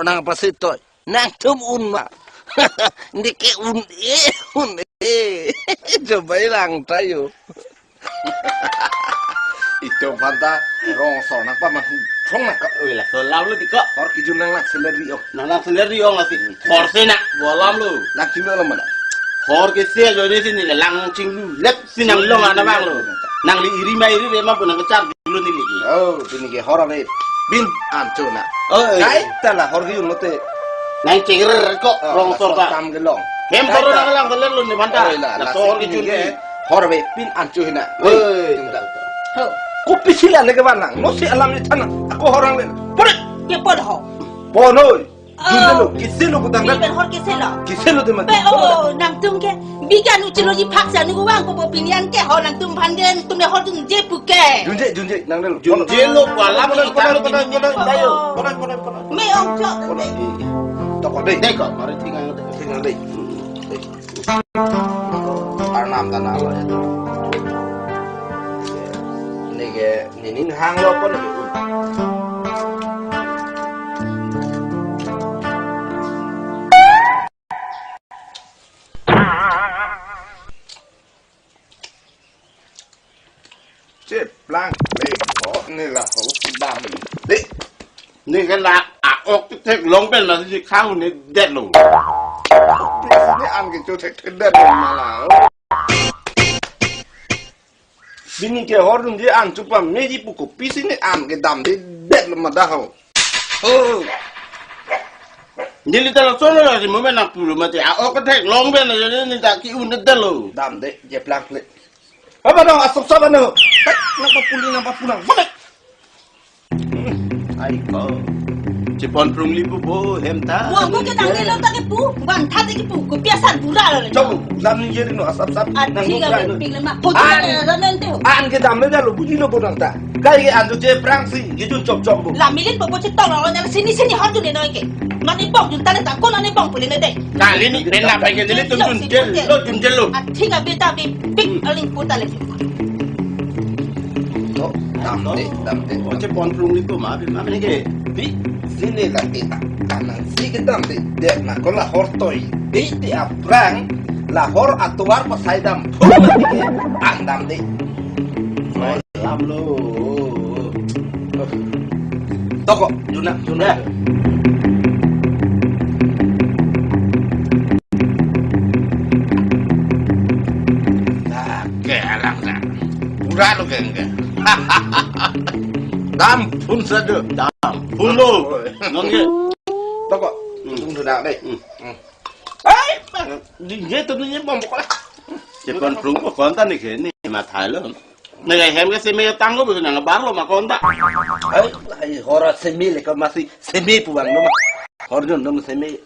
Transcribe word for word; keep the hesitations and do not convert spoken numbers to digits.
nangpasi toi. Nangtum un ma. Neke un-e, un-e. Coba lang tayo. Itum aphan ta rong asor nangpaman thong nangkok. Oi, laso alam lo ti ko. Hor kejun nang lak seler ri-ong. Nang lak seler ri-ong lasi. Hor si nang, bo alam lo. Lak kejun alam mana? Hor ke si ajo ni si neli lang chinglu lep si nanglong ana abang lo. Nangli iri ma iri re ma pu nangkechar dulu neli ke. Oh, pini ke hor ave. Bin an cho na. Oh, eh. Kaita la hor kejun lote. Nang chingrer ko, oh, rong asor ta. Tam kelong. Hem asor ta nang lang seler lo ni aphan ta. Oh, la, la, la hor si kejun ke. Hor ave, pin an cho hina. Oi. Oi, tum ta. Ho. Kopisi la le ke van lang. Nosi alam ni than. Ako hor ang le. Pore. Ke pon ho. Pon oi. Oh. Dun lo, kisi lo kutang. Ni kan? Ben hor kisi lo. Kisi lo teman. Pe, oh, nangtum ke. Bikan ucilo ji phak sa nu vang ko pinian ke ho nangtum aphan ke tum le hor dunje pu ke. Dunje, dunje, nang le. Dunje lo, wala pon, pon, pon, pon, pon, pon, pon, pon, pon, pon. Me ong cho. Pon, eh, eh. Toko dei. Dei ko, mari thingang dei. Thingang dei. Arnam ta nang lo ya. Neke, nini hang lo pon neke. Cheplang le ko ne la ho dam. Dei. Ne ke la a-ok theklong pen ma si khang ne detlo. Ne an ke cho thekthedetlo ma la. Pini ke hor dunje an cho pameji pu kopisi ne an ke damdedetlo ma da ho. Oh. Neli ta lason lo si mo me nangpu lo mati. A-ok theklong pen na neli ta ke-un detlo. Damde, cheplang le. Apa dong, asok saba no. Nangpapuli, nangpapulang. Mana? Ai ko. Chepon prung li pu bo hem ta. Bo, bo ke tang lo ta ke pu. Van tha te ke pu. Kopi asan pura lo le. Chok, lam ni jeri no asap sap. Ati nang ga lo ping le ma. An. An ke damdedetlo, buji lo bo nang ta. Kai ke an cho cheplang si, kejun chop chop bo. La milit bo bo chetong lo, nang sini sini hor jun ne noi ke. Mane bong jun ta le ta, ko mane bong pule ne dei. Kali ni, pen la pai ke neli tum junjel lo, junjel lo. Athing abi ta bi, pik aling puta le. To, damde, damde. Bo chepon prung li ko ma, bi ma ne ke. Bi, sini la kita. Anang si ke damde, dek na ko la hor toi. Bi ti aphrang, la hor atovar pasai dam. An damde. Lam lo. Toko, juna, juna. Nah, ke alang na. Pura lo ke, ke. Dam phun saja. Dam phun lo. Nong ke. Toko, hmm, tung duna dei. Hmm. Hmm. Ai, di je tu ni bom ko. Chepon prung ko konta ni ke ni mathai lo. Nang hem ke seme tang lo, nang bar lo ma konta. Ai, ai, hor seme le ka masi seme pu vang lo ma. Hor jun lo seme.